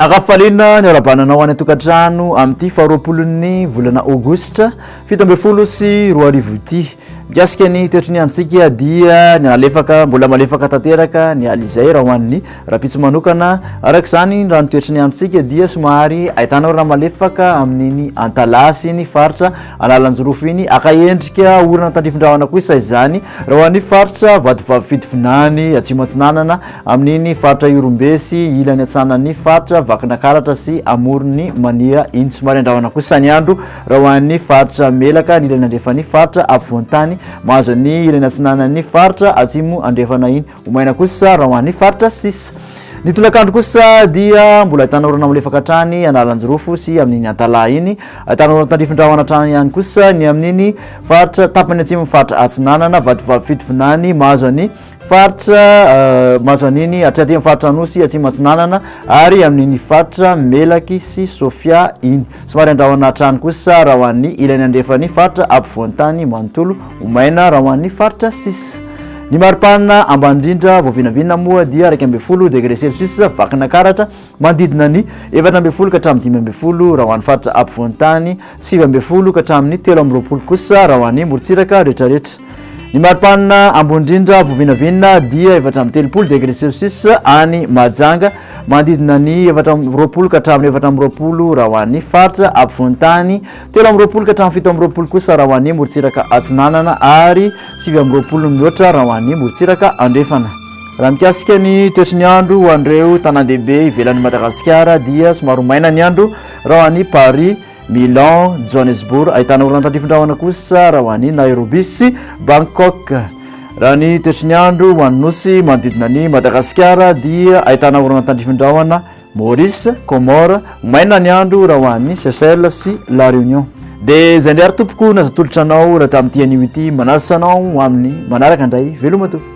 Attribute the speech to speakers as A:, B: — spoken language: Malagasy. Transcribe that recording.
A: Ankafaliana ny arabananao any an-tokantrano amin'ity faharoapolon'ny volana aogositra 2017 ity. Mikasika ny toetry ny androntsika dia ny alefaka mbola malefaka tanteraka ny alizay raha ho an'ny rahampitso manokana. Araka izany raha ny toetry ny androntsika dia somary ahitana orana malefaka amin'iny Antalaha sy ny faritra Analanjirofo iny. Haka endrika orana tandrifin-drahona kosa izany raha ho an'ny faritra Vatovavy Fitovinany Atsimo Atsinanana amin'iny faritra Ihorombe sy ilany atsinanan'ny faritra Vakinakaratra sy Amoron'i Mania iny. Somary andrahona kosa ny andro raha ho an'ny faritra Melaka, ny ilany andrefan'ny faritra afovoan-tany mahazo ny ilany atsinanan'ny faritra Atsimo Andrefana iny. Ho maina kosa raha ho an'ny faritra sisa. Ny tolakandro kosa dia mbola ahitana orana malefaka hatrany Analanjirofo sy amin'iny Antalaha iny. Ahitana orana tandrifin-drahona hatrany ihany kosa ny amin'iny faritra tapany atsimon'ny faritra Atsinanana, Vatovavy Fitovinany mahazo an'i faritra mahazo an'iny hatraty amin'ny faritra Anosy Atsimo Atsinanana ary amin'iny faritra Melaky sy Sofia iny. Somary andrahona hatrany kosa raha ho an'ny ilany andrefan'ny faritra ampovoan-tany manontolo, ho maina raha ho an'ny faritra sisa. Ny maripana ambany indrindra voavinavina moa dia 11 degré celsius Vakinakaratra, manodidina ny 14 ka hatramin'ny 15 raha ho an'ny faritra ampovoan-tany, 19 ka hatramin'ny 23 kosa raha ho an'ny morontsiraka rehetrarehetra. Ny maripana ambony indrindra voavinavina dia 34 degré celsius any Mahajanga, manodidina ny 24 ka hatramin'ny 24 raha ho an'ny faritra ampovoan-tany, 23 ka hatramin'ny 27 kosa raha ho an'ny morontsiraka atsinanana ary 29 mihoatra raha ho an'ny morontsiraka andrefana. Raha mikasika ny toetry ny andro ho an'ireo tanàn-dehibe ivelan'i Madagasikara dia somary ho maina ny andro raha ho an'i Paris, Milan, Johannesburg, ahitana orana tandrifin-drahona kosa raha ho an'i Nairobi sy Bangkok. Raha ny toetry ny andro ho an'ny nosy manodidina an'i Madagasikara dia ahitana orana tandrifin-drahona Maurice, Comores, maina ny andro raha ho an'i Seychelles sy La Réunion. Dia izay indray ary tompoko no azo atolotra anao raha tamin'ity anio ity, manasa anao ho amin'ny manaraka indray, veloma tompoko.